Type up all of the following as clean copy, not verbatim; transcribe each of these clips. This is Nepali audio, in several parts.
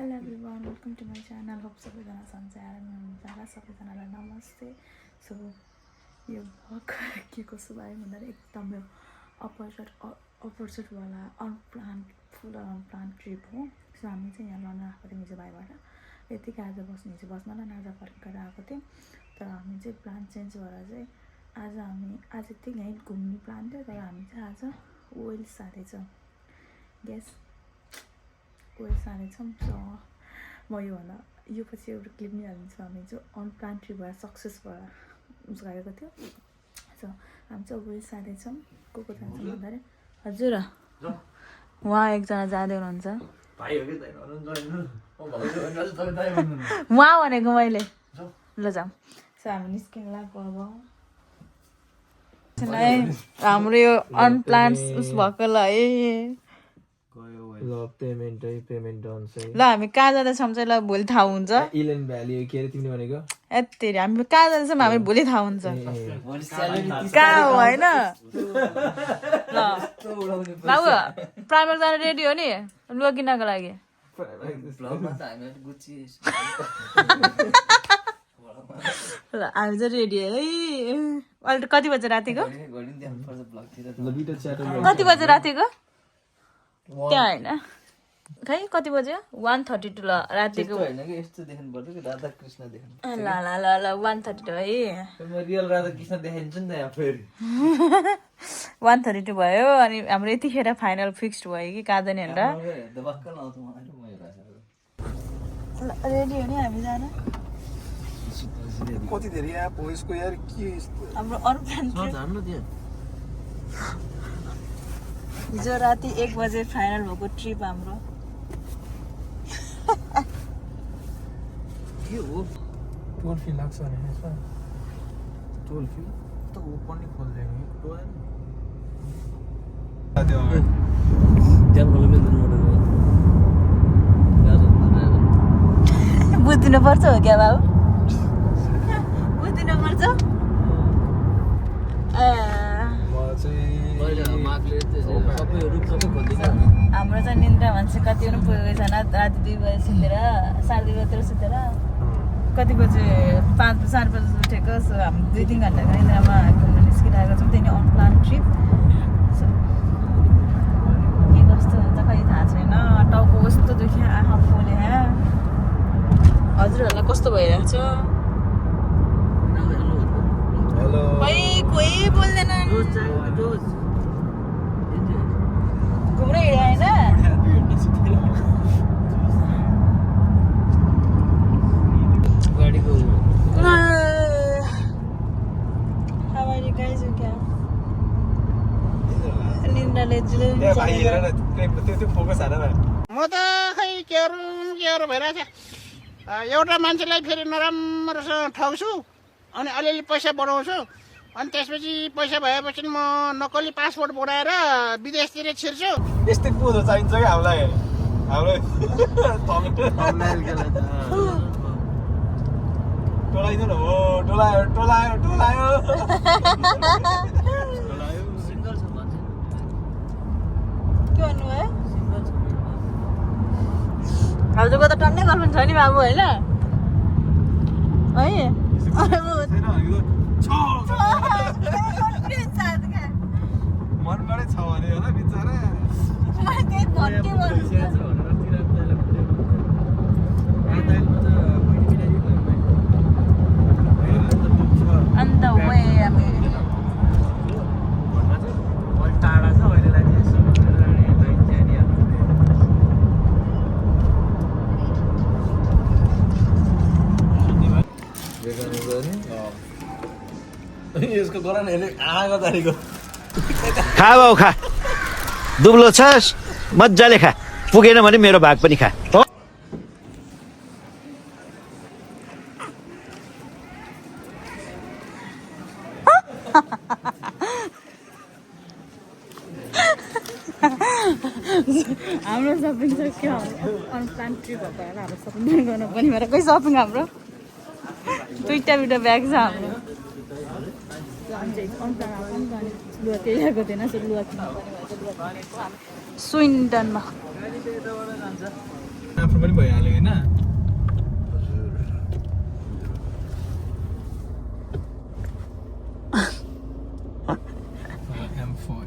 Hello everyone, welcome to my channel. Hope सबैजना सन्चै आराममा हुनुहुन्छ होला. सबैजनालाई नमस्ते. सो यो भ्लग के कसो भयो भन्दाखेरि एकदम यो अपोजिट वाला फुल अनप्लान ट्रिप हो. सो हामी चाहिँ यहाँ लड्न आएको थियौँ हिजो भाइबाट. यतिकै आज बस्नलाई आज फर्केर आएको थियौँ. तर हामी चाहिँ प्लान चेन्ज गरेर चाहिँ आज यति यहीँ घुम्ने प्लान थियो. तर हामी चाहिँ आज ओइल सार्दैछौँ. ग्यास ओइल सार्दैछौँ. सो म यो पछि एउटा क्लिप नि हालिदिन्छु. हामी चाहिँ अनप्लान ट्रिप भएर सक्सेस भएर गएको थियो. सो हामी चाहिँ ओइल सार्दैछौँ. को जान्छौँ भन्दाखेरि हजुर उहाँ एकजना जाँदै हुनुहुन्छ. उहाँ भनेको मैले ल जाऊँ. सो हामी निस्किनु लाग्यो. अब हाम्रो यो अनप्लान उस भएको ल है. ल हामी कहाँ जाँदैछौँ चाहिँ ल भोलि थाहा हुन्छ. इलेन भ्याली के अरे तिमीले भनेको? यति हामी कहाँ जाँदैछौँ हामी भोलि थाहा हुन्छ. कहाँ हो होइन. ल बाबु प्राइमर जानु रेडी हो नि लुगा किन्नको लागि. ल हामी चाहिँ रेडी है. अहिले कति बजे रातिको कति बजे रातिको त्यहाँ होइन खै कति बज्यो 1:32 ल रातिको. ल ल ल ल 1:32 है. 1:32 भयो. अनि हाम्रो यतिखेर फाइनल फिक्स्ड भयो कि कहाँ जाने भनेर. रेडी हो नि हामी जान. कति धेरै यहाँ पोइसको यार के हाम्रो अनप्लान ट्रिप हिजो राति 1 बजे फाइनल भएको ट्रिप हाम्रो. के हो टोल फी लाग्छ भने यसमा टोल फी त ओपन नि खोल्दैन नि टोल बुझ्दिनु पर्छ हो क्या बाबु. बुझ्दिनु पर्छ. हाम्रो चाहिँ निन्द्रा मान्छे कति पनि पुगेको छैन. राति 2 बजे सुतेर 2:30 बजेतिर सुतेर कति बजे 4 बजे उठेको. सो हामी 2-3 घन्टाको निन्द्रामा घुम्न निस्किरहेको छौँ. त्यही अनप्लान ट्रिप. सो के कस्तो हुन्छ खै थाहा छैन. टाउको कस्तो दुख्यो आँखा पोले. हजुरहरूलाई कस्तो भइरहेको छ खै कोही बोल्दैन. घुम्न हिँड्यो होइन. निन्द्राले म त खै केहरू भइरहेछ. एउटा मान्छेलाई फेरि नराम्रोसँग ठग्छु अनि अलिअलि पैसा बढाउँछु. अनि त्यसपछि पैसा भएपछि म नक्कली पासपोर्ट बनाएर विदेशतिर छिर्छु. यस्तै पुरो चाहिन्छ क्या हामीलाई. टोलाइदिनु हो. टोलायो के भन्नु भयो. हजुरको त टन्नै गर्नुहुन्छ नि बाबु होइन है. मनबाटै छ भने होला बिचरा. अन्त हामी टाढा छ अहिलेलाई यसको गरान हेर्ने आँगो तारिको खा बाउ खा. दुब्लो छस् मजाले खा. पुगेन भने मेरो भाग पनि खा. हाम्रो सपिङ चाहिँ के हो अनप्लान ट्रिप भएको भएर हाम्रो सपिङ गर्नु पनि भएर कोही सपिङ हाम्रो 2टा ब्याग छ हाम्रो. लुगा केही ल्याएको थिएन. सो लुगा किन्नु पनि भएछ. स्विन्टनमा आफ्नो पनि भइहाल्यो होइन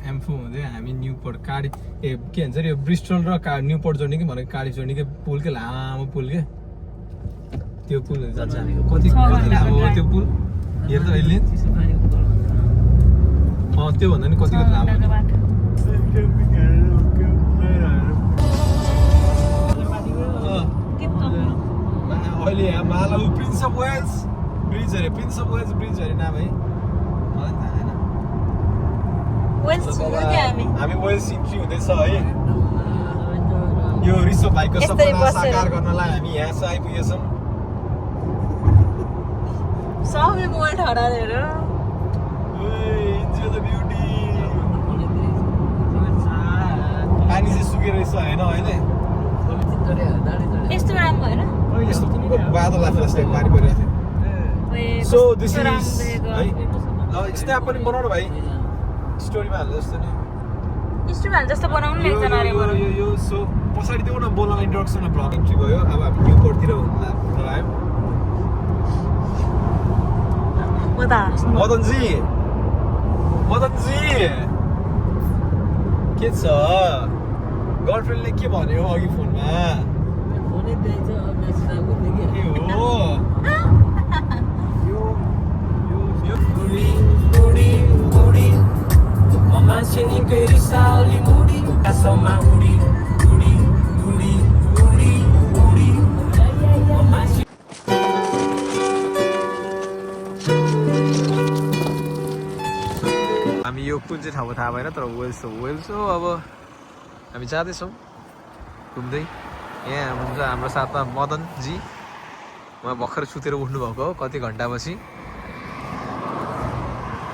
एम्फो हुँदै हामी न्युपोर्ट काडी के भन्छ अरे यो ब्रिस्टल र न्युपोर्ट जोड्ने कि भनेको काडी जोड्ने कि पुल के लामो पुल के त्यो पुल कति लामो हो त्यो पुल हेर त अहिले त्योभन्दा नि कतिको लामो अहिले यहाँ माला प्रिन्स अफ वेल्स ब्रिज अरे प्रिन्स अफ वेल्स ब्रिज अरे नाम है मलाई थाहा छैन हामी वेल्स इन्ट्री हुँदैछ है यो रिसो भाइको सपना साकार गर्नलाई हामी यहाँ आइपुगेछौँ सबै मोबाइल ठडालेर पानी चाहिँ सुकेर रहेछ होइन अहिले यस्तो राम्रो होइन यस्तो बादल लाग्छ जस्तै पानी परिरहेको थियो सो दिस इज है स्न्याप पनि बनाउनु भाइ स्टोरीमा हाल्नु जस्तो नि स्टुडेन्ट जस्तो बनाउनु नि एकजना अरे यो सो पछाडि देऊ न बोल्न इन्ट्रोडक्सन भ्लग इन्ट्री भयो अब हामी न्युपोर्टतिर लगायौँ मदनजी के छ गर्लफ्रेन्डले के भन्यो अघि फोनमा हामी यो कुन चाहिँ ठाउँमा थाहा भएन तर वेल्स हो अब हामी जाँदैछौँ घुम्दै यहाँ हुनुहुन्छ हाम्रो साथमा मदनजी उहाँ भर्खर सुतेर उठ्नुभएको हो कति घन्टापछि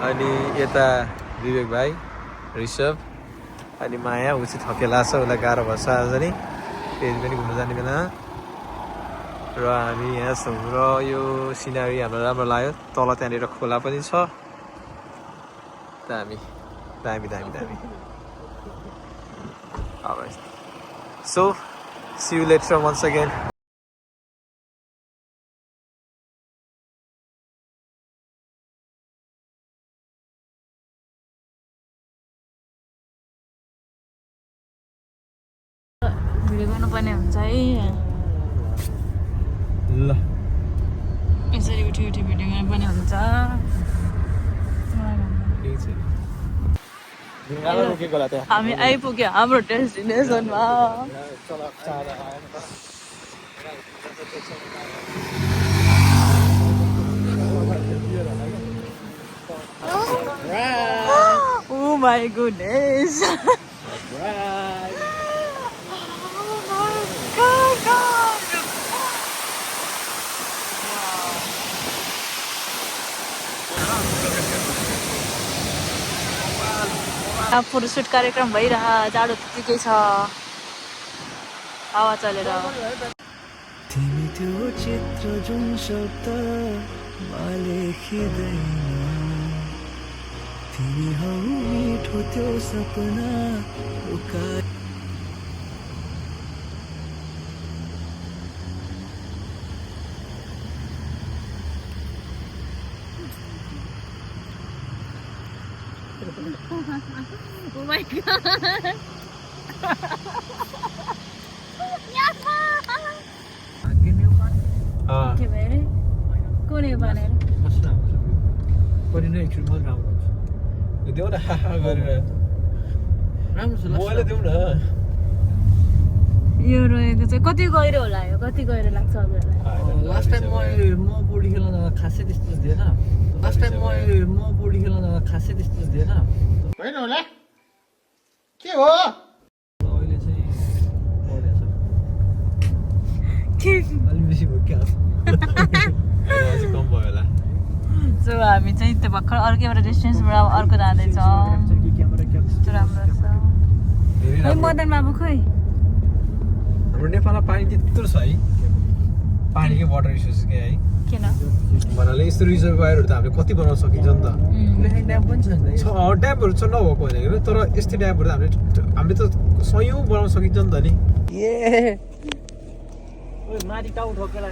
अनि यता विवेक भाइ ऋषभ अनि माया ऊ चाहिँ थकेला छ उसलाई गाह्रो भएछ आज नि फेरि पनि घुम्नु जाने बेला र हामी यहाँ छौँ र यो सिनारी हामीलाई राम्रो लाग्यो तल त्यहाँनिर खोला पनि छ दामी Alright. So, see you later once again. Video गर्नुपर्ने हुन्छ है ल यसरी उठी भिडियो गर्नुपर्ने हुन्छ हामी आइपुग्यो हाम्रो डेस्टिनेसनमा Oh my goodness. फोटोसुट कार्यक्रम भइरह जाडो त्यतिकै छ हावा चलेर तिमी त्यो चित्र जुन शब्दमा लेखिँदैन तिमी हौ मिठो त्यो सपना Oh my god. के भयो कुनै भनेर देऊ न गरेर मोबाइल देऊ न यो रहेको चाहिँ कति गहिरो होला यो कति गहिरो लाग्छ हजुरलाई लास्ट टाइम म पौडी खेल्न जाँदा खासै त्यस्तो दिएन होइन होला के हो अहिले चाहिँ पढेछ के अलि बेसी भयो क्या कम भयो होला सो हामी चाहिँ त्यो भर्खर अर्को एउटा डेस्टिनेसनबाट अब अर्को जाँदैछौँ त्यो राम्रो छ खै मदन बाबु खै हाम्रो नेपालमा पानी त्यत्रो छ है पानीकै वाटर इस्युज के है किन भन्नाले यस्तो रिजर्भरहरू त हामीले कति बनाउन सकिन्छ नि त ड्याम पनि छ नि छ ड्यामहरू छ नभएको होइन तर यस्तो ड्यामहरू त हामीले त सयौँ बनाउन सकिन्छ नि त नि माथि टाउ ठोकेर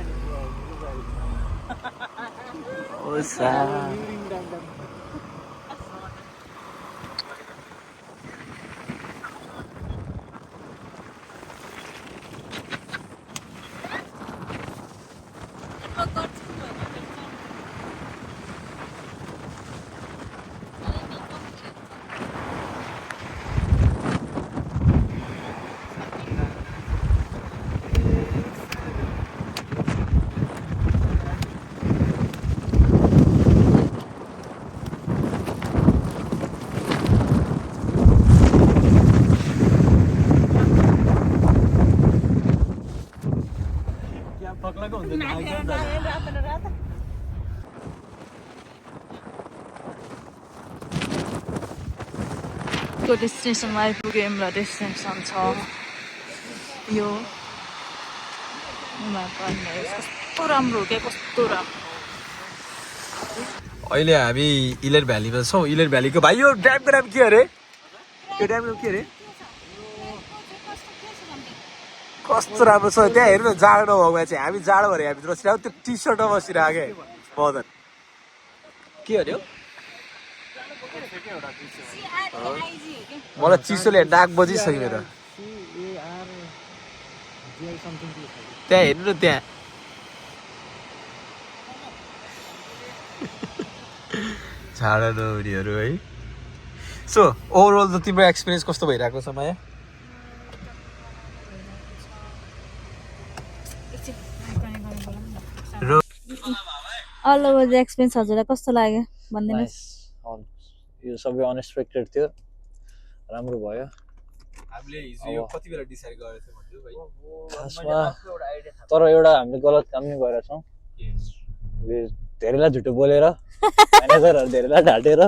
त्यो डेस्टिनेसनमा आइपुग्यौँ र डेस्टिनेसन छ यो कस्तो राम्रो हो क्या कस्तो राम्रो अहिले हामी इलेर भ्यालीमा छौँ इलेर भ्यालीको भाइ यो ड्यामको नाम के अरे यो ड्यामको के अरे कस्तो राम्रो छ त्यहाँ हेर्नु न जाडो नभएकोमा चाहिँ हामी जाडो भएर हामी बसिरहेको त्यो टी सर्टमा बसिरहेको क्या मदन के अरे हो मलाई चिसोले नाक बजिसक्यो मेरो त्यहाँ हेर्नु न त्यहाँ झाडा नहुनेहरू है सो ओभरअल त तिम्रो एक्सपिरियन्स कस्तो भइरहेको छ माया अल ओभर एक्सपिरियन्स हजुरलाई कस्तो लाग्यो भनिदिनुहोस् यो सबै अनएक्सपेक्टेड थियो राम्रो भयो हामीले हिजो यो कति बेला डिसाइड गरेको थियौ भन्नु भाइ खासमा तर एउटा हामीले गलत काम नै गरेका छौँ धेरैलाई झुटो बोलेर म्यानेजरहरू धेरैलाई ढाँटेर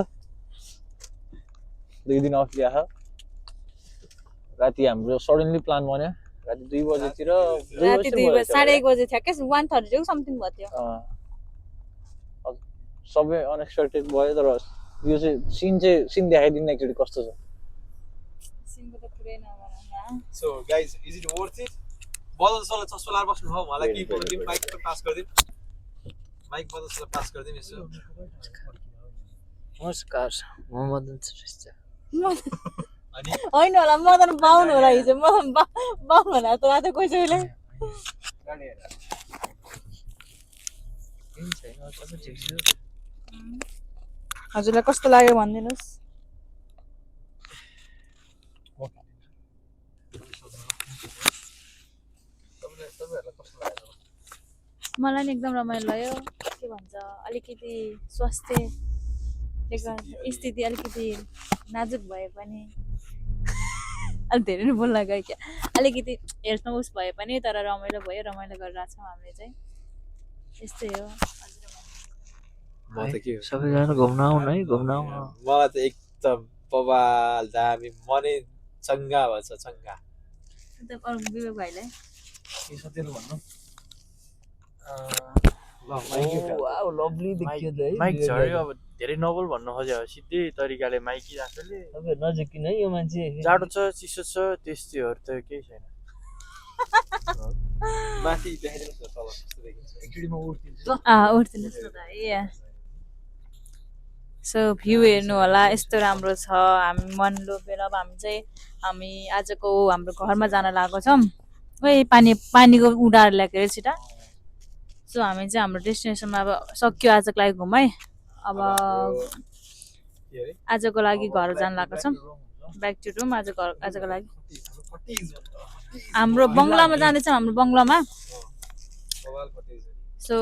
2 दिन अफ ल्याएको राति हाम्रो सडनली प्लान बन्यो राति 2 बजेतिर राति 2 बजे 1:30 बजे थियो क्या 1:30 समथिङ भयो त्यो सबै अनएक्सपेक्टेड भयो तर यो चाहिँ सिन देखाइदिनु एकचोटि कस्तो छ सिनको त पुरै नभनौँ so guys is it worth it बदल सल्लाह चस्मा लाएर बस्नु भयो मलाई के गरिदिम माइक पास गरिदिम माइक बदल सल्लाह पास गरिदिम यसो नमस्कार म मदन श्रेष्ठ अनि होइन होला मदन बाहुन होला हिजो मदन बाहुन होला त रातो कसैले हजुरलाई कस्तो लाग्यो भनिदिनुहोस् मलाई नि एकदम रमाइलो लाग्यो के भन्छ अलिकति स्वास्थ्य स्थिति अलिकति नाजुक भए पनि अलिक धेरै नै बोल्न गयो क्या अलिकति हेर्न उस भए पनि तर रमाइलो भयो रमाइलो गरिरहेको छौँ हामीले चाहिँ यस्तै हो म त के हो सबैजना घुम्न आउनु है घुम्न आउनु मलाई त एकदम बबाल दामी मनै चङ्गा भन्छ चङ्गा अन्त अरू विवेक भाइलाई के छ तेरो भन्नु लभली देखियो त है माइक झऱ्यो अब धेरै नबोल भन्नु खोज्यो सिधै तरिकाले माइकी आफैले तपाईँ नजिक किन है यो मान्छे जाडो छ चिसो छ त्यस्तैहरू त केही छैन माथि देखाइदिनुहोस् न तल कस्तो देखिन्छ एकचोटि म उठ्दिन्छु उठ्दिनुहोस् न त है सो भ्यू हेर्नु होला यस्तो राम्रो छ हामी मन लोभेर अब हामी आजको हाम्रो घरमा जान लागेको छौँ पानीको उडाएर ल्याएको अरे छिटा सो हामी चाहिँ हाम्रो डेस्टिनेसनमा अब सक्यो आजको लागि घुमाइ अब आजको लागि घर जान लागेको छौँ ब्याक टु रुम आजको लागि हाम्रो बङ्गलामा जाँदैछौँ हाम्रो बङ्गलामा सो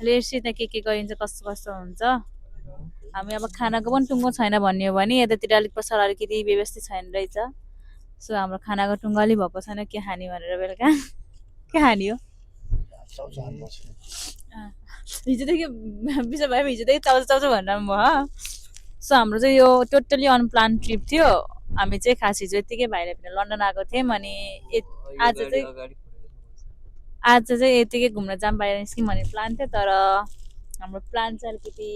लेट्सी त्यहाँ के गरिन्छ कस्तो कस्तो हुन्छ हामी अब खानाको पनि टुङ्गो छैन भन्ने हो भने यतातिर अलिक पछाडि अलिकति व्यवस्थित छैन रहेछ सो हाम्रो खानाको टुङ्गो अलिक भएको छैन के खाने भनेर बेलुका के खाने हो हिजोदेखि विषय भयो हिजोदेखि चाउचाउ भनेर भयो सो हाम्रो चाहिँ यो टोटली अनप्लान ट्रिप थियो हामी चाहिँ खास हिजो यत्तिकै भाइले पनि लन्डन आएको थियौँ अनि आज चाहिँ यत्तिकै घुम्न जाम बाहिर निस्क्यौँ भन्ने प्लान थियो तर हाम्रो प्लान चाहिँ अलिकति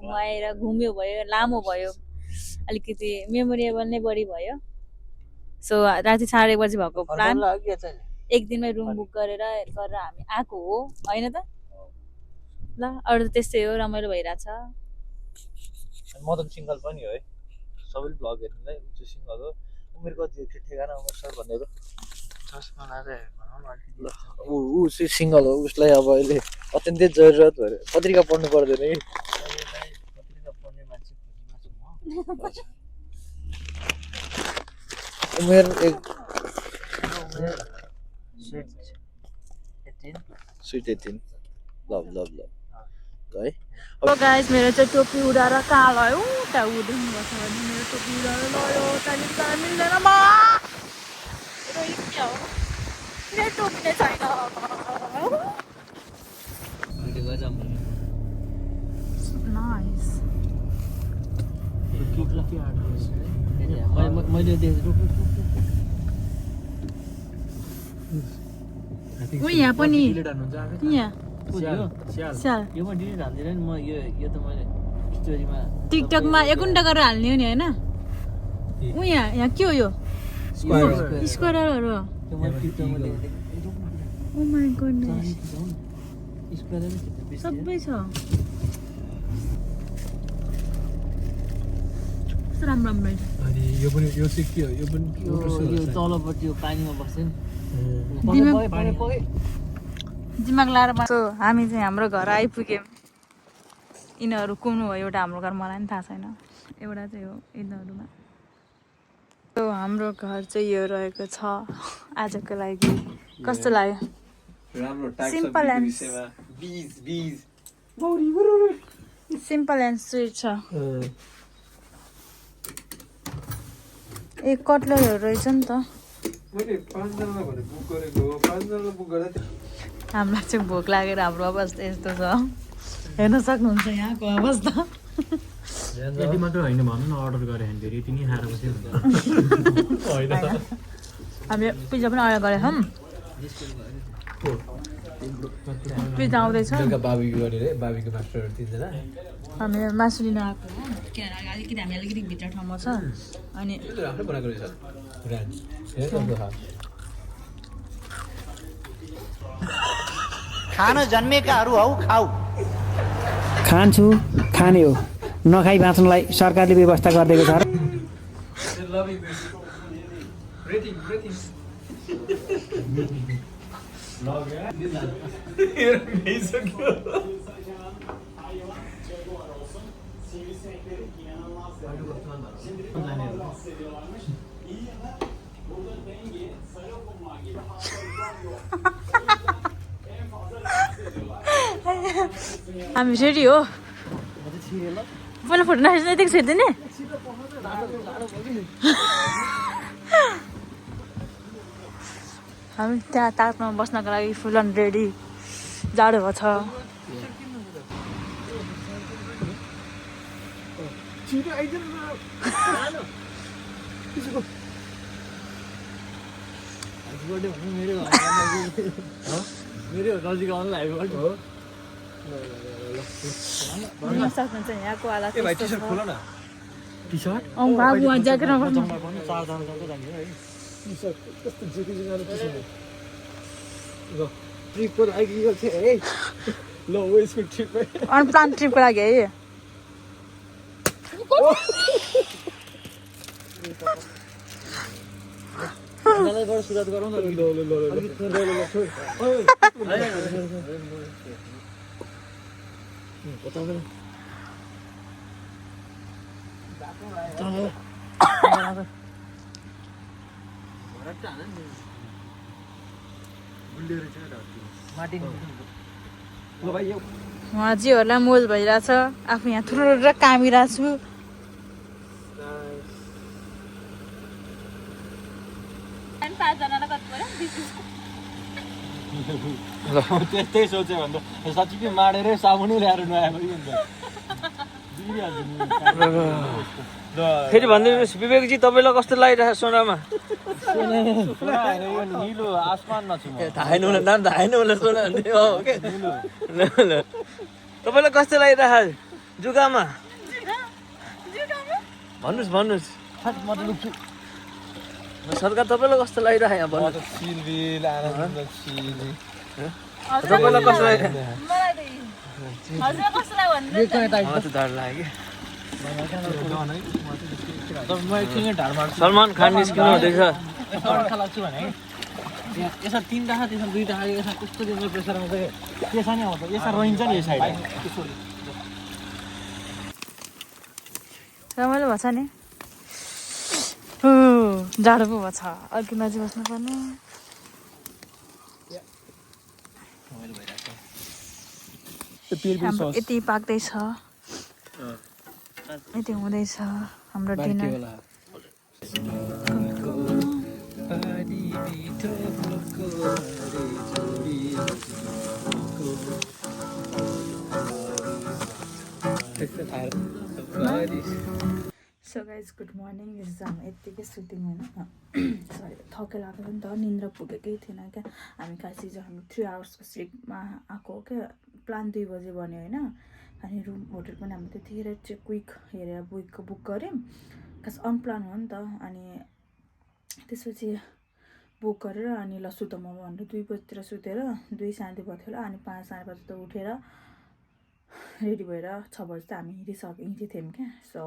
घुम्यो भयो लामो भयो अलिकति मेमोरेबल नै बढी भयो सो राति 1:30 बजी भएको प्लान एक दिनमै रुम बुक गरेर हामी आएको हो होइन त ल अरू त त्यस्तै हो रमाइलो भइरहेछ म त सिङ्गल पनि हो है सबैले भ्लग हेर्नुलाई ऊ चाहिँ सिङ्गल हो उमेर कति हो ठेगाना उमेर सर भन्नेहरू चस्मा लाएर ल ऊ चाहिँ सिङ्गल हो उसलाई अब अहिले अत्यन्तै जरुरत भएर पत्रिका पढ्नु पर्दैन है पत्रिका पढ्ने मान्छे खोजीमा छु म उमेर एक स्विट 18 लभ लभ लभ है तो गाइस मेरो चाहिँ टोपी उडाएर कहाँ लयो उता उड्नु बस्छ भने मेरो टोपी उडाएर लयो त्यहाँदेखि जान मिल्दैन म क्या हो मेरो टोपी नै छैन नाइस मैले ऊ यहाँ पनि यहाँ स्याल यो म डिलिट हाल्दिनँ नि म यो त मैले स्टोरीमा टिकटकमा एकुन्टा गरेर हाल्ने हो नि होइन ऊ यहाँ के हो यो स्क्वायरहरू त्यो मैले टिकटकमा ओ माय गॉडनेस स्क्वायर सबै छ कस्तो राम्रो राम्रो रहेछ अनि यो पनि यो चाहिँ के हो यो पनि यो तलपट्टि यो पानीमा बस्छ नि दिमाग लाएर बस्छ हामी चाहिँ हाम्रो घर आइपुग्यौँ यिनीहरू कुन हो एउटा हाम्रो घर मलाई पनि थाहा छैन एउटा चाहिँ हो यिनीहरूमा तो हाम्रो घर चाहिँ यो रहेको छ आजको लागि कस्तो लाग्यो राम्रो simple and simple and sweet छ ए कटलरहरू रहेछ नि त मैले 5 जनालाई भने बुक गरेको हो 5 जनालाई बुक गर्दा हामीलाई चाहिँ भोक लागेर हाम्रो अवस्था यस्तो छ हेर्न सक्नुहुन्छ यहाँको अवस्था यति मात्र होइन भन्नु न अर्डर गरे भने फेरि यति नै खाएर बस्यो हामी पिज्जा पनि अर्डर गरेको छौँ पिज्जा आउँदैछ बेलुका बाबीको गरेर बाबीको मास्टरहरू 3 जना हामी मासु लिन आएको हो किनभने अलिकति हामी अलिकति भित्र ठाउँमा छ अनि आफै बनाएको रहेछ ब्रान्ड हेर्नु खान जन्मेकाहरू हौ खाऊ खान्छु खाने हो नखाइ बाँच्नलाई सरकारले व्यवस्था गरिदिएको छ र हामी रेडी हो पहिला फोटो नखिच्नु यतिको छिर्दिने हामी त्यहाँ ताकमा बस्नको लागि फुल एन्ड रेडी जाडो भएको छ मेरो नजिक आउनु लाग्यो सक्नुहुन्छ यहाँको हालत भाइ टी-शर्ट खोल न टी-शर्ट बाबु ज्याकेटमा बस्नु कस्तो जुकी जुगाले टी-शर्ट ल ट्रिपको लागि यो चाहिँ है ल हो यसको ट्रिप अनप्लान ट्रिपको लागि है सुरुवात गरौँ न उहाँजीहरूलाई मोज भइरहेछ आफू यहाँ थुप्रो कामिरहेको छु ल त्यस्तै सोच्यो भने त साँच्चीकै माडेरै साबुनै ल्याएर नआएको फेरि भनिदिनुहोस् विवेकजी तपाईँलाई कस्तो लागिरहेको सोनामा निलो आसमान नछु थाहा छैन मलाई नाम थाहा छैन मलाई सोना भन्दै हो के तपाईँलाई कस्तो लागिरहेको जुगामा भन्नुहोस् भन्नुहोस् म त लुक्छु सरकार तपाईँलाई कस्तो लागिरहेको यहाँ भन्नु चिलबिल आनन्द चिली तपाईँलाई कस्तो लाग्यो हजुर कसलाई भन्नु मलाई त डर लाग्यो सलमान खान निस्किनु हुँदैछ लाग्छु भने यसमा 3 टाका त्यसमा 2 टाका यसमा कस्तो दिनको प्रेसर आउँछ त्यसमा नि आउँछ यसमा रहन्छ नि यो साइड रमाइलो भएको छ नि जाडो पो भएको छ अघि नजिक बस्नुपर्ने हाम्रो यति पाक्दैछ यति हुँदैछ हाम्रो dinner so guys good morning this is हाम्रो यत्तिकै सुटिङ होइन सरी थके लाग्यो नि त निन्द्रा पुगेकै थिएन क्या हामी खासै चाहिँ हामी 3 आवर्सको स्लिपमा आएको क्या प्लान 2 बजे भन्यो होइन अनि रुम होटल पनि हामीले त्यतिखेर चाहिँ क्विक हेरेर बुक गऱ्यौँ खास अनप्लान हो नि त अनि त्यसपछि बुक गरेर अनि ल सुत म भनेर 2 बजीतिर सुतेर 2 साढे 2 बज्यो होला अनि 5 साढे 5 त उठेर रेडी भएर 6 बजी त हामी हिँडिथियौँ क्या सो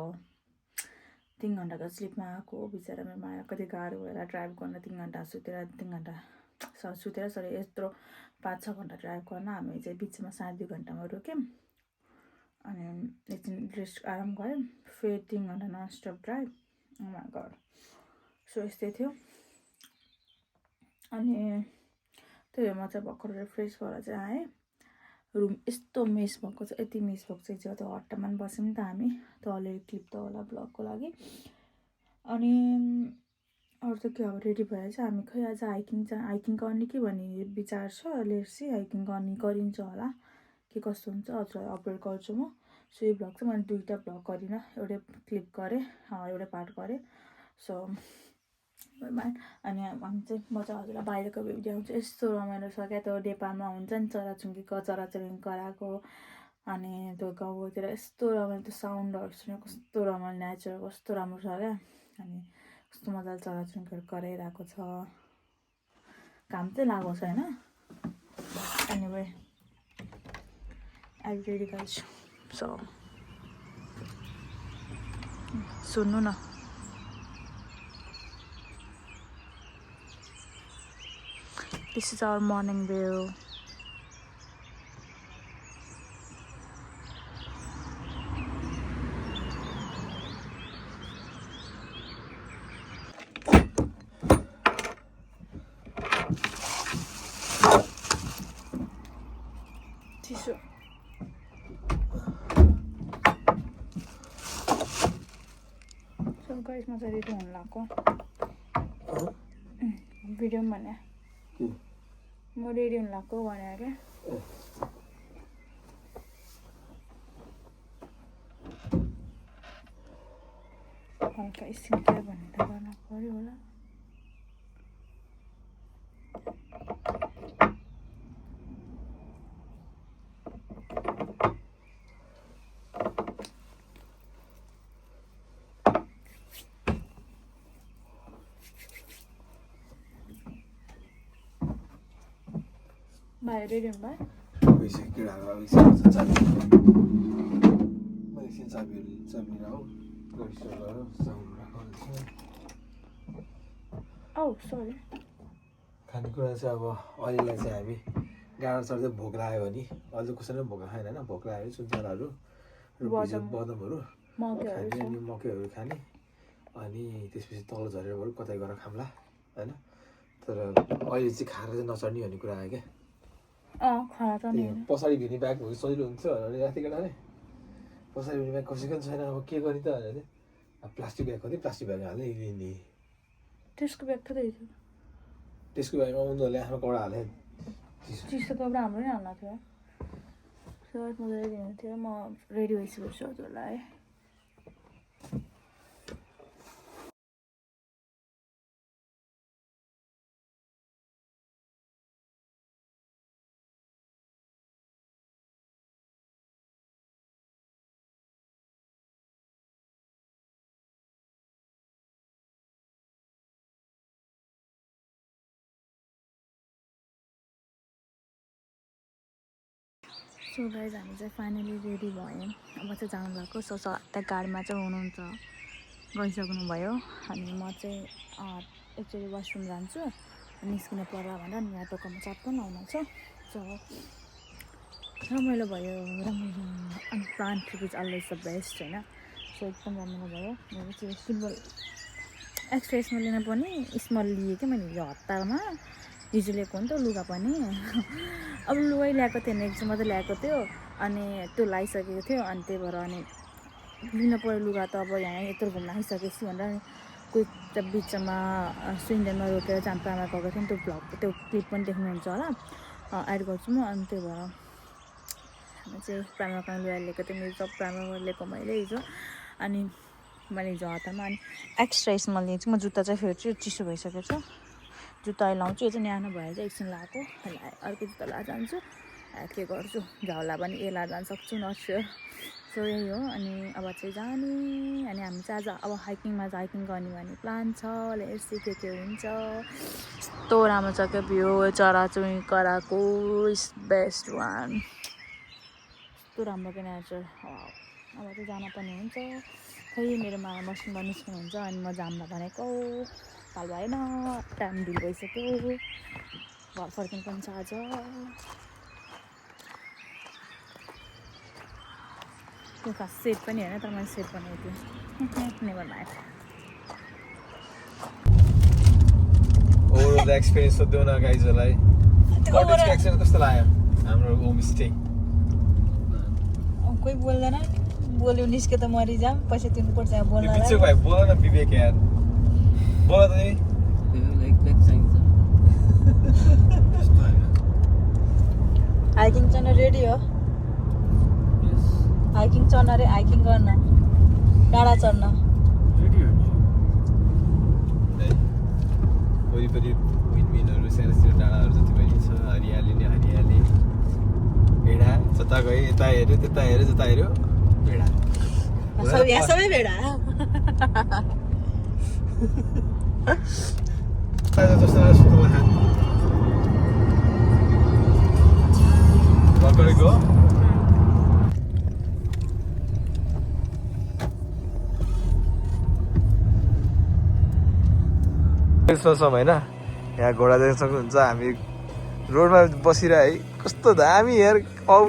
3 घन्टाको स्लिपमा आएको बिचरा मेरो माया कति गाह्रो भएर ड्राइभ गर्न 3 घन्टा सुतेर 3 घन्टा सुतेर सरी यत्रो 5-6 घन्टा ड्राइभ गर्न हामी चाहिँ बिचमा 2.5 घन्टामा रोक्यौँ अनि एकछिन रेस्ट आराम गऱ्यौँ फेरि 3 घन्टा nonstop drive my God so यस्तै थियो अनि त्यही भएर म चाहिँ भर्खर रिफ्रेस गरेर चाहिँ आएँ रुम यस्तो मेस भएको छ यति मेस भएको चाहिँ त्यो हट्टामा पनि बस्यौँ नि त हामी त्यो अलिअलि क्लिप त होला ब्लगको लागि अनि अरू त के अब रेडी भएर चाहिँ हामी खै आज हाइकिङ गर्ने कि भन्ने विचार छ लेट्सी हाइकिङ गरिन्छ होला के कस्तो हुन्छ हजुरलाई अपलोड गर्छु म सो यो भ्लग चाहिँ मैले 2टा भ्लग गरिनँ एउटै क्लिप गरेँ एउटै पार्ट गरेँ सो अनि हामी चाहिँ म चाहिँ हजुरलाई बाहिरको भिडियो आउँछ यस्तो रमाइलो छ क्या त्यो नेपालमा हुन्छ नि चराचुङ्गीको चराचुरुङ्गी कराएको अनि त्यो गाउँतिर यस्तो रमाइलो त्यो साउन्डहरू सुनेर कस्तो रमाइलो नेचर कस्तो राम्रो छ क्या अनि कस्तो मजाले चराचुरुङ्गीहरू कराइरहेको छ काम चाहिँ लागेको छ होइन एनिवे आई रेडी गर्छु सो सुन्नु न This is our morning view. Tissue. So guys, म चाहिँ रेडी हुन लाग्यो भिडियो पनि भने म रेडी हुन लाग्यो भने क्या हल्का स्किन केयर भन्ने त गर्न पर्यो होला भाइ रेडी हुनु भयो सरी खानेकुरा चाहिँ अब अहिलेलाई चाहिँ हामी गाडा चढ्दै भोक लाग्यो भने अझ कसैले भोक खाएन होइन भोक लाग्यो सुन्तलाहरू बदमहरू खाने अनि मकैहरू खाने अनि त्यसपछि तल झरेर बरु कतै गएर खाम्ला होइन तर अहिले चाहिँ खाएर चाहिँ नचढ्ने भन्ने कुरा आयो क्या पछाडि भिर्ने ब्याग भयो सजिलो हुन्छ भने राति केटाले पछाडि भिर्ने ब्याग कसैको पनि छैन अब के गर्ने त भनेर अब प्लास्टिक ब्याग कति प्लास्टिक ब्याग हाल्ने लिने त्यसको ब्याग त थियो त्यसको ब्यागमा उनीहरूले आफ्नो कपडा हाले चिसो कपडा हाम्रो नै हाल्न थियो सर्ट मजाले दिनु थियो म रेडी भइसकेको छु हजुरलाई सो गाइज हामी चाहिँ फाइनली रेडी भयौँ अब चाहिँ जानु भएको सो त्यहाँ गाडीमा चाहिँ हुनुहुन्छ गइसक्नु भयो अनि म चाहिँ एकचोटि वासरुम जान्छु निस्किनु पर्ला भनेर नि यहाँ टोकामा चप्पल लाउनु छ सो रमाइलो भयो रमाइलो अनि plan trip is always the best होइन सो एकदम रमाइलो भयो मेरो चाहिँ सिम्बल एक्स्ट्रा स्मल लिन पनि स्मल लिएँ कि मैले हिजो हतारमा हिजो ल्याएको हो नि त लुगा पनि अब लुगै ल्याएको थिएन एकछिन मात्रै ल्याएको थियो अनि त्यो लगाइसकेको थियो अनि त्यही भएर अनि लिन पऱ्यो लुगा त अब यहाँ यत्रो घुम्न आइसकेपछि भनेर कोही त बिचमा स्विन्डनमा रोकेर चाम्पामा गएको थियो नि त्यो भ्लग त्यो क्लिप पनि देख्नुहुन्छ होला एड गर्छु म अनि त्यही भएर हामी चाहिँ प्राइमरबाट लुगा लिएको थिएँ मेरो सब प्राइमरबाट लिएको मैले हिजो अनि मैले हिजो हतारमा अनि एक्स्ट्रा स्मल लिएछु म जुत्ता चाहिँ फेरि चिसो भइसकेको छ जुत्ता अहिले लाउँछु यो चाहिँ न्यानो भएर चाहिँ एकछिन लगाएको अर्को जुत्ता लाएर जान्छु के गर्छु झ्याउला पनि ए लाएर जान सक्छु नट स्योर सो यही हो अनि अब चाहिँ जाने अनि हामी चाहिँ आज अब हाइकिङ गर्ने भन्ने प्लान छ लेट्स सी के हुन्छ यस्तो राम्रो छ क्या भ्यू चराचुरुङ्गी कराएको इज बेस्ट वान यस्तो राम्रो क्या नेचर अब चाहिँ जान पनि हुन्छ खै मेरो मामा मसिनबाट निस्किनुहुन्छ अनि म जाम्न भनेको ताल भएन टाइम ढिलो भइसक्यो घर फर्किनु पनि छ आज त्यो खास सेट पनि होइन तर मैले सेट बनाएको थिएँ नेभर माइन्ड ओभरअल एक्सपिरियन्स सोध्दैौ न गाइजहरूलाई कटेजको एक्सपिरियन्स कस्तो लाग्यो हाम्रो होमस्टे कोही बोल्दैन बोल्यो निस्क्यो त मरिजाम पैसा तिर्नुपर्छ यहाँ बोल्नलाई बिचको भाइ बोल न विवेक यार बोल त नि हाइकिङ चढ्न रेडी हो हाइकिङ चढ्न रे हाइकिङ गर्न डाँडा चढ्न वरिपरि विन्डमिलहरू सानो डाँडाहरू जति पनि छ हरियाली नै हरियाली भेडा जता गयो यता हेऱ्यो त्यता हेऱ्यो जता हेऱ्यो भेडा सबै भेडा जस्तो भर्खरै गयो सोच्छौँ होइन यहाँ घोडा देख्न सक्नुहुन्छ हामी रोडमा बसिरह है कस्तो दामी हेर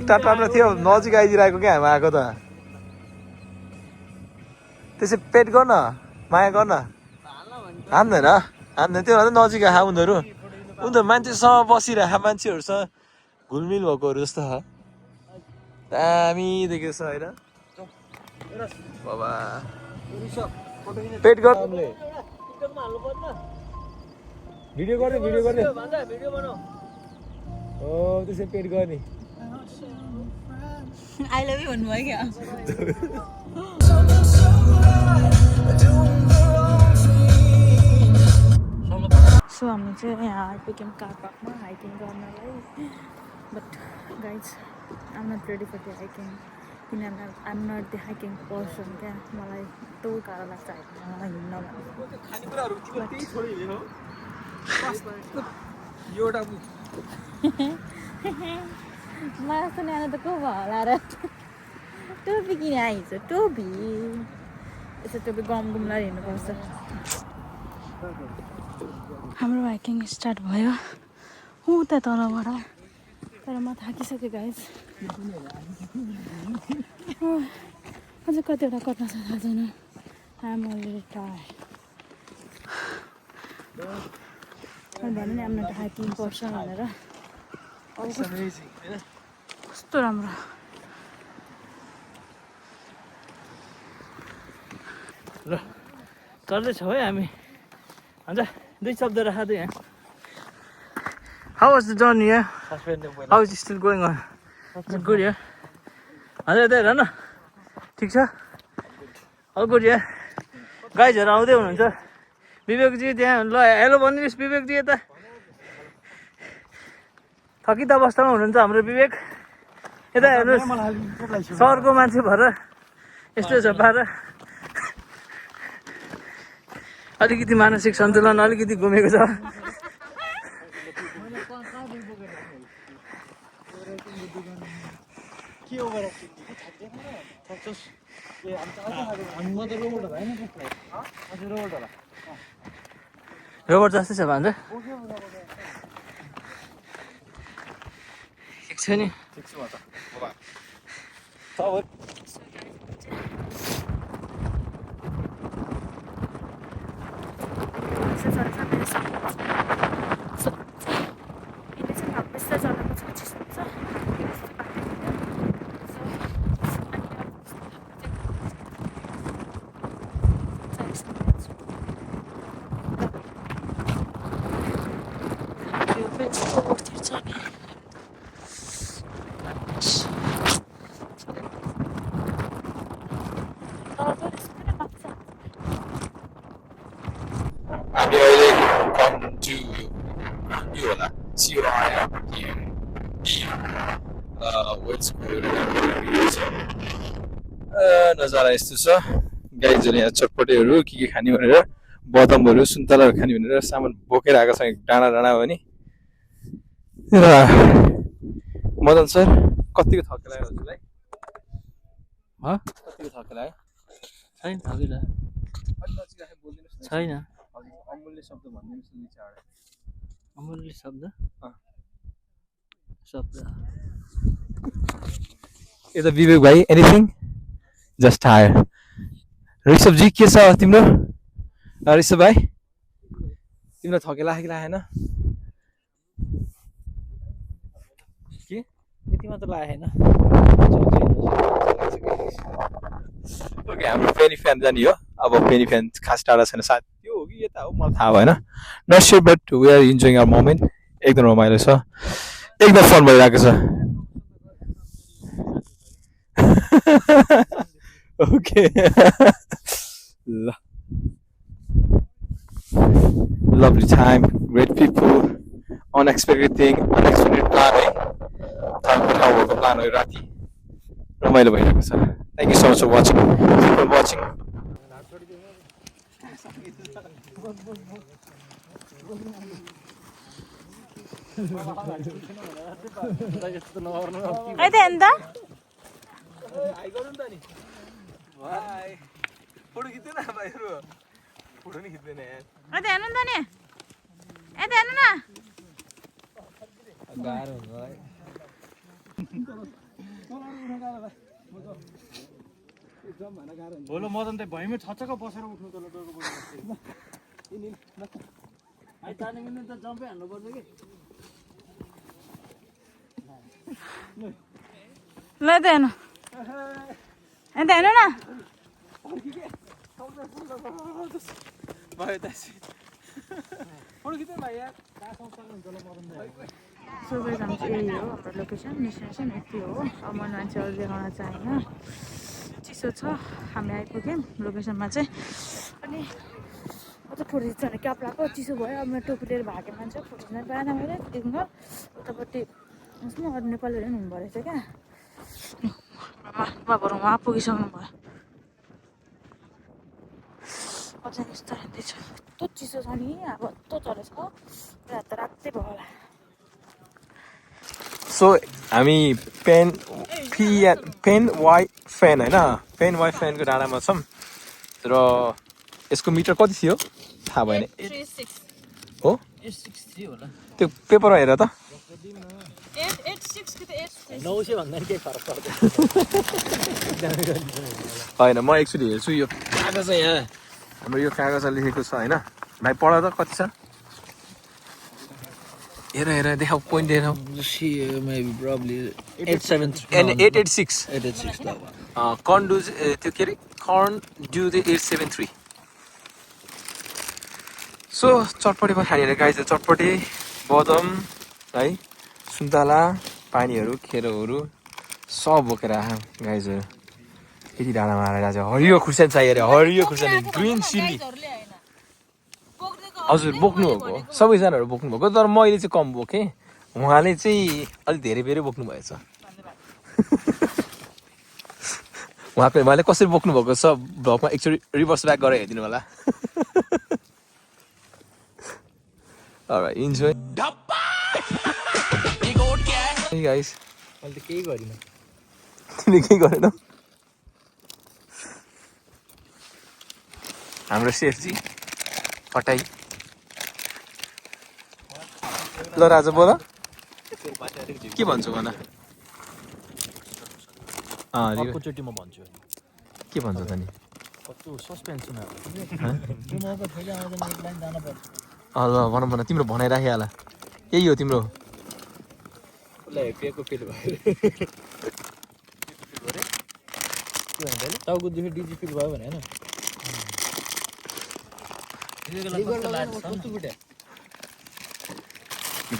टाढा थियो नजिक आइदिरहेको क्या हामी आएको त त्यसै पेट गर्न माया गर्न हान्दैन त्यो भन्दा नजिक आएको उनीहरू मान्छेसँग बसिरह मान्छेहरूसँग घुलमिल भएकोहरू जस्तो छ दामी देखेको छ होइन बाबा पेट गर्न भिडियो गर्ने हो त्यसै पेट गर्ने आई लभ यु भन्नुभयो क्या सो हामी चाहिँ यहाँ आइपुग्यौँ कार पार्कमा हाइकिङ गर्नलाई but guys I'm not ready for the hiking किनभने I'm not the hiking person क्या मलाई यस्तो गाह्रो लाग्छ हाइकिङमा हिँड्न मलाई जस्तो न्यानो त को भयो होला र टोपी किन आइज टोपी यसो टोपी घुम्न हिँड्नुपर्छ हाम्रो हाइकिङ स्टार्ट भयो उता तलबाट तर म थाकिसकेँ गाइस अझै कतिवटा कट्न सक्दैन आम अलरेडी टायर्ड भन्नु नि आफ्नो हाइकिङ पर्छ भनेर कस्तो राम्रो ल चढ्दैछौँ है हामी हुन्छ दुई शब्द राख्दै यहाँ How was the journey? Yeah? How is it still going on? Is it good? Yeah. Are there? No. ठीक छ. All good. Yeah. Guys, हरु आउँदै हुनुहुन्छ. विवेक जी त्यहाँ ल हेलो भनिदिनुस् विवेक जी यता. थकित अवस्थामा हुनुहुन्छ हाम्रो विवेक. यता हेर्नुस्. सरको मान्छे भएर यस्तो छ पारा. अलिकति मानसिक सन्तुलन अलिकति गुमेको छ. के ओभर एक्टिङ सक्छस् ए हामी म त रोबोट होला हैन हजुर रोबोट होला रोबोट जस्तै छ भन्छ ठिक छ नि ठिक छु म त बाबा हामी अहिले कन्टु यो होला सिओआई नजारा यस्तो छ गाइजहरू यहाँ चटपटेहरू के खाने भनेर बदमहरू सुन्तलाहरू खाने भनेर सामान बोकेर आएको छ डाँडा डाँडा हो नि र मदन सर कतिको थके लाग्यो हजुरलाई कतिको थके लाग्यो छैन थकिला छैन अमूल्य शब्द भनिदिनुहोस् न चारवटा अमूल्य शब्द शब्द यता विवेक भाइ एनिथिङ जस्ट टायर ऋषभजी के छ तिम्रो ऋषभ भाइ तिमीलाई थके लागेको लागेन के यति मात्र लागेन ओके हाम्रो पेनी फ्यान जाने हो अब पेनी फ्यान खास टाढा छैन सायद त्यो हो कि यता हो मलाई थाहा भएन not sure but we are enjoying our moment एकदम रमाइलो छ एकदम फन भइरहेको छ ओके ल lovely time, great people, unexpected thing, unexpected plan है थाहा प्लान हो राति रमाइलो भइरहेको छ thank you so much for watching అయితే ఎంత फोटो खिच्दैन भाइहरू फोटो नि खिच्दैन అయితే ఎన్నుందా ని అయితే ఎన్నునా गाह्रो हुन्छ है बोलो मदन त भैमै छचक बसेर उठ्नु तल डोको बोल्नु आइ ताने मिल्ने त जम्पै हान्नु पर्छ कि ल అయితే ఎన్ను అయితే ఎన్నునా सो गाइस हाम्रो चाहिँ यही हो हाम्रो लोकेसन डेस्टिनेसन यति हो अब म मान्छेहरू देखाउन चाहेन चिसो छ हामी आइपुग्यौँ लोकेसनमा चाहिँ अनि अझ फोटो खिच्छ भने क्याप लगाएको चिसो भयो अब म टोपी लिएर भागेँ मान्छे फोटो खिच्न पाएन मैले त्यहाँदेखिको उतापट्टि उसमा अरू नेपालीहरू पनि हुनुभएको रहेछ क्या बाबाहरू उहाँ पुगिसक्नु भयो अझै यस्तो हेर्दैछ यस्तो चिसो छ नि अब यस्तो चलेछ रात त रातै भयो होला सो हामी पेन वाइ फ्यान होइन पेन वाइ फ्यानको डाँडामा छौँ र यसको मिटर कति थियो थाहा भएन हो त्यो पेपरमा हेर त 900 भन्दा केही फरक पर्दैन होइन म एक्चुली हेर्छु यो कागज यहाँ हाम्रो यो कागजमा लेखेको छ होइन भाइ पढ त कति छ हेर हेर देखाऊ पोइन्ट देखाऊ maybe probably 873 886 886 त कर्न डु त्यो के अरे कर्न डु द 873 सो चटपटीमा खाने गाई चाहिँ चटपटी बदम है सुन्तला पानीहरू खेरोहरू सब बोकेर आयो गाइजहरू यति डाँडामा आएर आज हरियो खुर्सानी चाहियो अरे हरियो खुर्सानी ग्रिन चिल्ली हजुर बोक्नुभएको हो सबैजनाहरू बोक्नुभएको तर मैले चाहिँ कम बोकेँ उहाँले चाहिँ अलिक धेरै धेरै बोक्नु भएछ उहाँले कसरी बोक्नुभएको छ भ्लगमा एकचोटि रिभर्स ब्याक गरेर हेरिदिनु होला इन्जोय गाइस मैले त केही गरिनँ तिमीले केही गरेनौ हाम्रो सेफजी फटाई ल राजा बोल के भन्छु भन अर्कोचोटि म भन्छु के भन्छ त नि कस्तो सस्पेन्स सुनाएको ल भन भन तिम्रो भनाइराखिहाल यही हो तिम्रो टाउको दुखे डिजी फिल भयो भने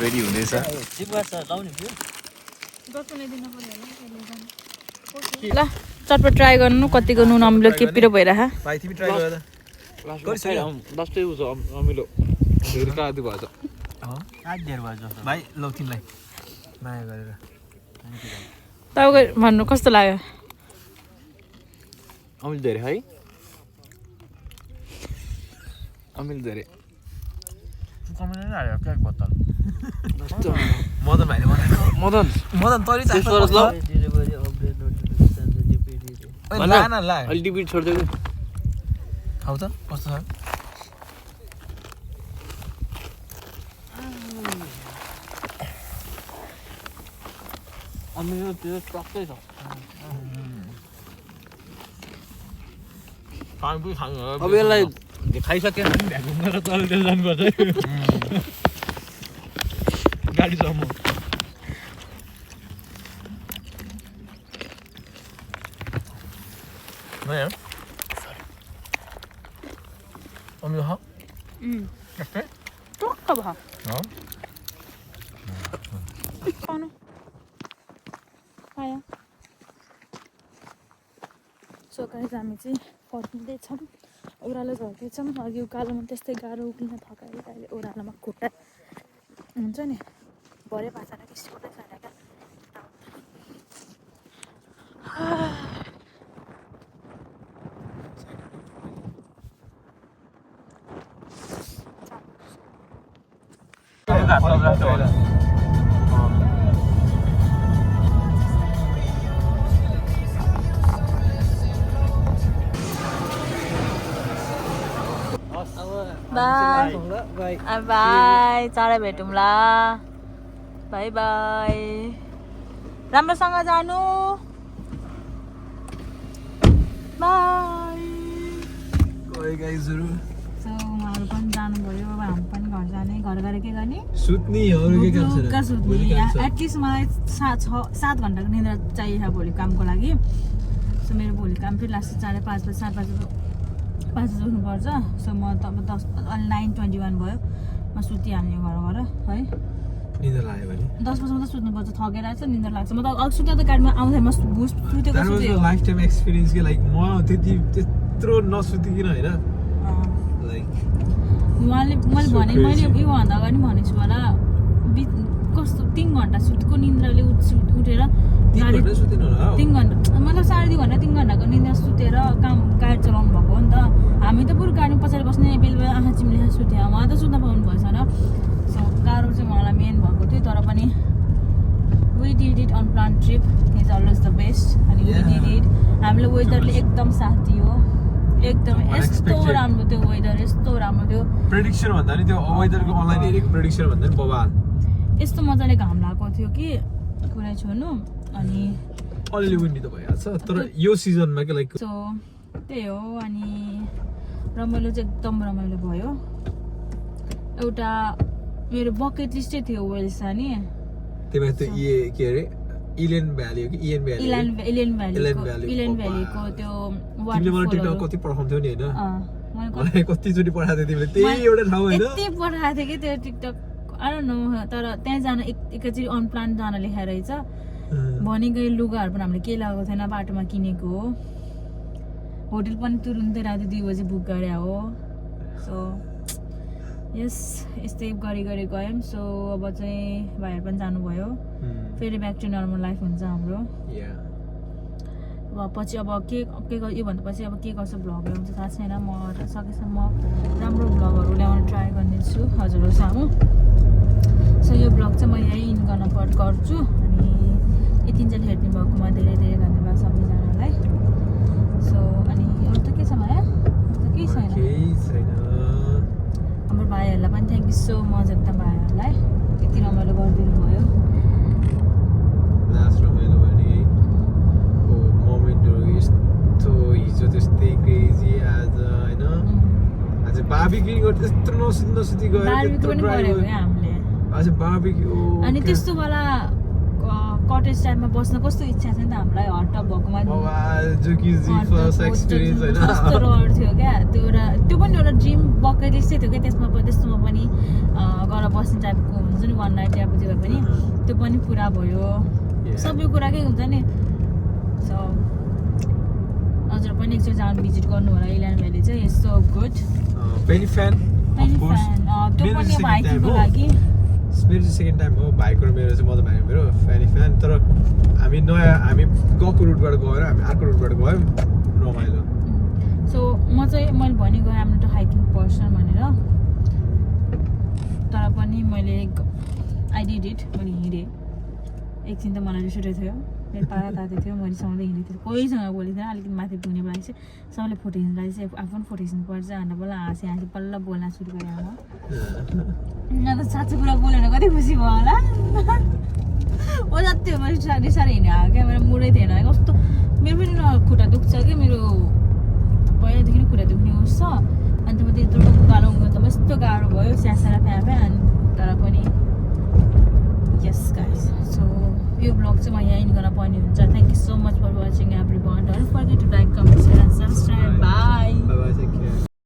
रेडी हुँदैछ ल चटपट ट्राई गर्नु कतिको नुन अमिलो के पिरो भइरह भाइ तिमी ट्राई गर लास्टै उस अमिलो धेरै काँदो भएछ भाइ ल तिमीलाई माया गरेर तपाईँको भन्नु कस्तो लाग्यो अमिलो धेरै है अमिलो धेरै कमिलो नै हाल्यो क्या बोतल मदन भाइले बनाएको मदन मदन तैँले चाहिँ अलि डिबिट छोडिदिएको खाऊ त कस्तो छ अमिलो त्यो टक्कै छ अब यसलाई खाइसक्यो भने भ्याकुम गरेर तलतिर जानुपर्छ गाडीसम्म नयाँ अमिलो खाऊ यस्तै टक्क भयो खानु आयो सो गाइस हामी चाहिँ फर्किँदैछौँ ओह्रालो झर्दैछौँ अघि उकालोमा त्यस्तै गाह्रो उक्लिन थकायो अहिले ओह्रालोमा खुट्टा हुन्छ नि भरे भाषालाई त्यस्तो मात्रै छैन क्या बाई बाई चाँडै भेटौँला बाई बाई राम्रोसँग जानु बाई सो उहाँहरू पनि जानुभयो अब हामी पनि घर जाने घर गएर के गर्ने सुत्ने सुत्ने एटलिस्ट मलाई 7 घन्टाको निद्रा चाहिएको छ भोलि कामको लागि सो मेरो भोलि काम फेरि लास्ट 5:30 बजी 7 बजी उठ्नुपर्छ सो म त अब 9:21 भयो म सुतिहाल्ने घर है निद्रा लाग्यो भने 10 बजीमा त सुत्नुपर्छ थकेर आएछ निद्रा लाग्छ म त अघि सुत्दा त गाडीमा आउँदै म सुतेको लाइफ टाइम एक्सपिरियन्स के लाइक म त्यत्रो नसुतिकिन होइन लाइक मैले भने मैले योभन्दा अगाडि भनेको छु होला कस्तो 3 घन्टा सुतको निन्द्राले उठेर गाडी 3 घन्टा मतलब 2.5 घन्टा 3 घन्टाको निन्द्रा सुतेर गाडी चलाउनु भएको हो नि त हामी त पुरो गाडी पछाडि बस्ने बेलुका आँखा चिम्लेर सुत्यो उहाँ त सुत्न पाउनु भएछ र सो गाह्रो चाहिँ उहाँलाई मेन भएको थियो तर पनि we did it on plan trip is always the best अनि वी डिड इट हामीले वेदरले एकदम साथ दियो एकदम यस्तो राम्रो थियो वेदर यस्तो राम्रो थियो प्रेडिक्सन भन्दा नि त्यो वेदरको अनलाइन हेरेको प्रेडिक्सन भन्दा नि बवाल यस्तो मजाले घाम लागेको थियो कि कुनै छोड्नु अनि अलिअलि विन्डी त भइहाल्छ तर यो सिजनमा के लाइक सो त्यही हो अनि रमाइलो चाहिँ एकदम रमाइलो भयो एउटा मेरो बकेट लिस्टै थियो वेल्स जाने त्यही त्यो के अरे इलेन भ्याली हो कि इलेन भ्यालीको त्यो तिमीले मलाई टिकटक कति पठाउँथ्यौ नि होइन मलाई कतिचोटि पठाएको थियो तिमीले त्यही एउटा ठाउँ होइन यति पठाएको थियो कि त्यो टिकटक आई डोन्ट नो तर त्यहाँ जान एकैचोटि अनप्लान जान लेखाएर रहेछ भनेको लुगाहरू पनि हामीले केही लगाएको थिएन बाटोमा किनेको हो होटल पनि तुरुन्तै राति 2 बजी बुक गरे हो सो यस यस्तै गरी गयौँ सो अब चाहिँ भाइहरू पनि जानुभयो फेरि ब्याक टु नर्मल लाइफ हुन्छ हाम्रो अब पछि अब के योभन्दा पछि अब के गर्छ भ्लग ल्याउँछ थाहा छैन म सकेसम्म राम्रो भ्लगहरू ल्याउन ट्राई गर्नेछु हजुरहरू सामु सो यो भ्लग चाहिँ म यहीँ इन गर्न गर्छु अनि यतिन्जेल हेरिदिनु भएकोमा धेरै धेरै धन्यवाद सो मजा एकदम भाइहरूलाई यति रमाइलो गरिदिनु भयो लास्ट रमाइलो भने मोमेन्टहरू यस्तो हिजो त्यस्तै क्रेजी आज होइन आज बार्बिक्यू गर्दा त्यस्तो नसुती गयो त्यत्रो ड्राई भयो हामीले आज बार्बिक्यू अनि त्यस्तो बेला कटेज टाइपमा बस्न कस्तो इच्छा छ नि त हामीलाई हट टप भएकोमा फर्स्ट एक्सपिरियन्स होइन कस्तो रहर थियो क्या त्यो पनि एउटा ड्रिम बकेट लिस्टै थियो क्या त्यस्तोमा पनि गएर बस्ने टाइपको हुन्छ नि वान नाइट अब त्यो पनि त्यो पनि पुरा भयो सबै कुराकै हुन्छ नि सो हजुर पनि एकचोटि जानु भिजिट गर्नु होला इल्यान्ड भ्याली चाहिँ it's so good Penny fan of course त्यो पनि अब हाइकिङको लागि मेरो चाहिँ सेकेन्ड टाइम हो भाइको र मेरो चाहिँ म त भाइ मेरो फ्यान तर हामी गएको रुटबाट गएर हामी अर्को रुटबाट गयौँ रमाइलो सो मैले भनेको आम नट हाइकिङ पर्सन भनेर तर पनि मैले आई डिड इट मैले हिँडेँ एकछिन त मलाई रिस उठेको थियो मेरो पारा तातो थियो मैले सँगै हिँडेको थिएँ कोहीसँग बोलेको थिएन अलिकति माथि पुग्ने लागि चाहिँ सबैले फोटो खिच्नु लागि चाहिँ आफू पनि फोटो खिच्नुपर्छ भनेर बल्ल हाँसी बल्ल बोल्न सुरु गरेँ अब यहाँ त साँच्चै कुरा बोलेर कति खुसी भयो होला ओ जति हो मैले रिसाएर हिँडेँ क्या मेरो मुडै थिएन कस्तो मेरो पनि खुट्टा दुख्छ कि मेरो पहिलादेखि खुट्टा दुख्ने होस् छ अन्त म त्यत्रो उकालो त कस्तो गाह्रो भयो स्यासारा फ्याफे अनि तर पनि यस गाइस सो यो ब्लग चाहिँ म यहाँ इन गर्न पर्ने हुन्छ thank you so much for watching everyone don't forget to like comment share and subscribe by